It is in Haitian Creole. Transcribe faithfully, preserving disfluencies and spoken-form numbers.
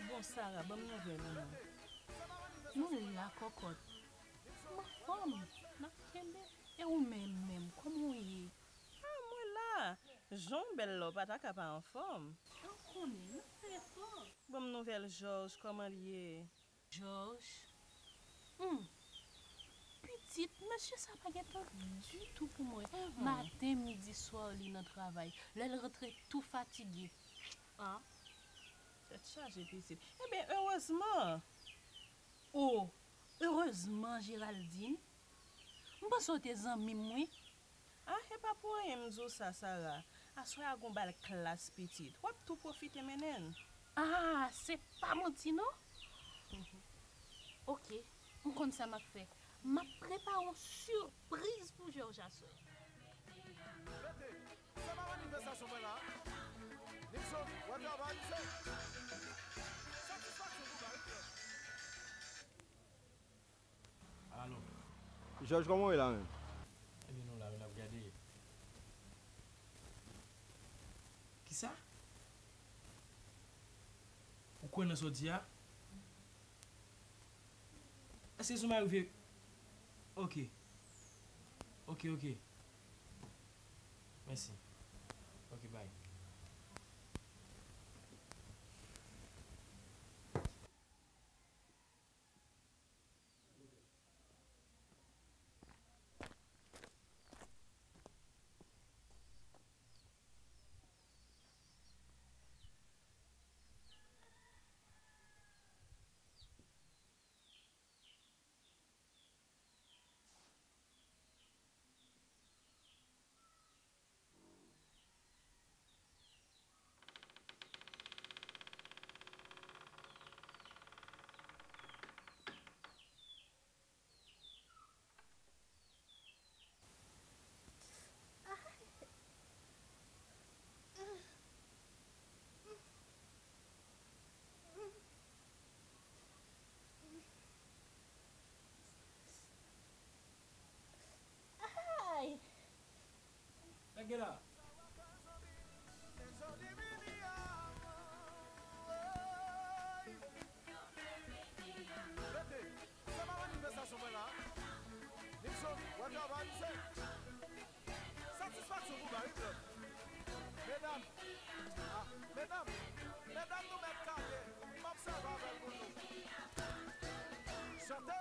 Bon, Sara, ban m nouvèl ou non. Mwen la, kòkòt. M anfòm. N ap kenbe. E ou menm menm, kòman w ye? Ah, mwen la. Jan w bèl la, w pa ta ka pa anfòm. Ou konnen, n ap fè efò. Ban m nouvèl Jòj, kòman l ye? Jòj. Hmm. Pitit, mesye sa pa gen tan ditou pou mwen. Maten, midi, swa, li nan travay. Lè l rantre, tou fatige. Ah. Tèt chaje, pitit. Ebyen, erezman. Oh, erezman, Geraldine. M panse w te zanmi m, wi. Ah, e pa pou anyen m di w sa, Sara. Aswè a gon bal klas, pitit. W ap tou pwofite mennen l. Ah, se pa manti, non? Oke, m konn sa m ap fè. M ap prepare yon sipriz pou Jòj aswè. Rete! Se pa manifestasyon mwen la. Nixon, wè travay, se satisfaksyon pou bay. Alo. Jòj, kòman w ye la menm? Ebyen, nou la wi, n ap gade. Kisa? Ou kwè nan sa w di a? Èske Zoom a rive? Oke. Oke, oke. Mèsi. Oke, bye. Ay! Nèg la. Rete. Se pa manifestasyon mwen la. Nixon, wè travay, se satisfaksyon pou bay, wi, frè. Medam, ah, medam, medam nou mèt gade. M ap sèvi avè l pou nou. Chante